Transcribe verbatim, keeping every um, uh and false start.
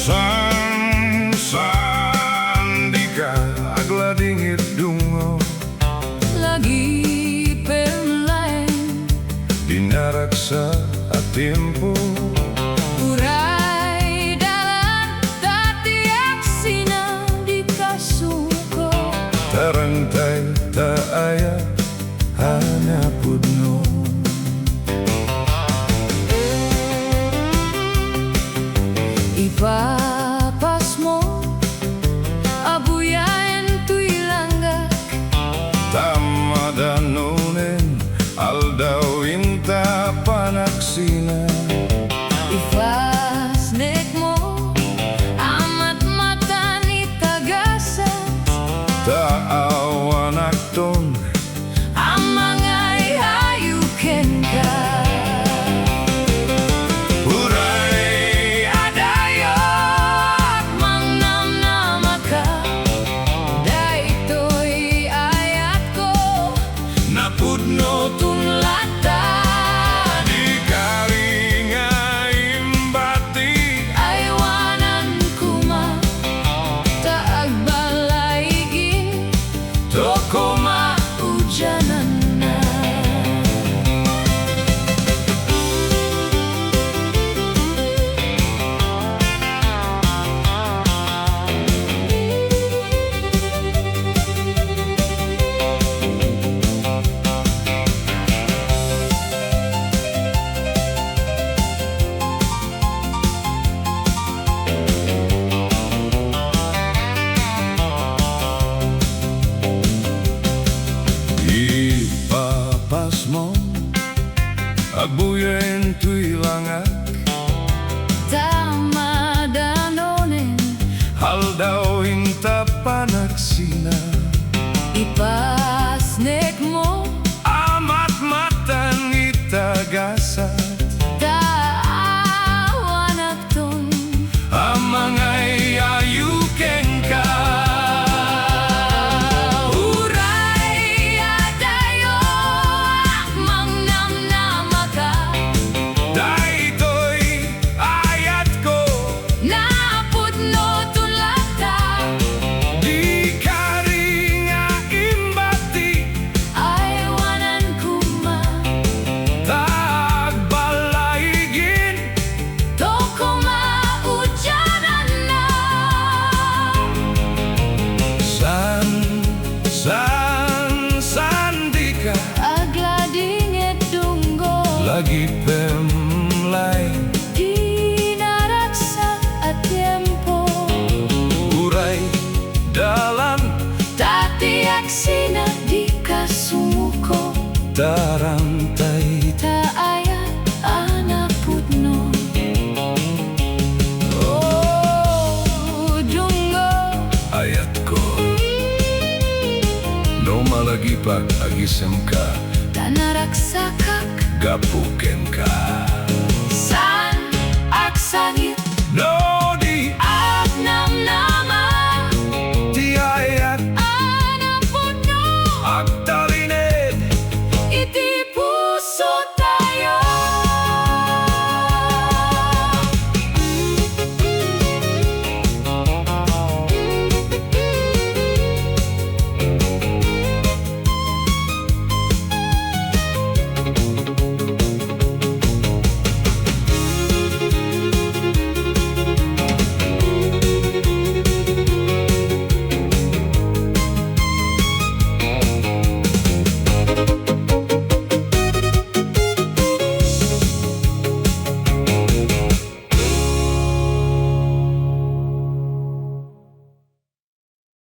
Saan, saan dika agladingit, Dungo? Lagipem laeng. Dinaragsak a tiempo. Uray dalan ta ti aksina dika sumuko. Tarangtay ta ayat a napudno. Ipapasmo a buyaen toy langgak. Ta madanonen aldaw inta panaksina. Ipasnekmo a matmatan ita gasat. Ta awanakton a mangay-ayo kenka. Uray adayo a mangnamnamaka, daytoy ayatko, napudno ton latta. Di kari nga imbati, aywanan koma, ta agbalaygi to koma udiananna. Ipapasmo a buyaen toy langgak. Ta madanonen aldaw inta panaksina. Ipasnekmo a matmatan ita gasat. Ta awanakton a mangay-ayo kenka. Uray adayo a mangnamnamaka, daytoy ayatko, napudno ton latta. Di kari nga imbati, aywanan koma, ta agbalaygi to koma udiananna. Saan, saan, saan dika agladingit, Dungo? Lagipem laeng. Dinaragsak a tiempo. Uray dalan ta ti aksina dika sumuko. Tarangtay ta ayat a napudno. Oh, Dungo. Ayatko. No malagipak, agisemka. Ta naragsakak gapu kenka. Saan aksangit. No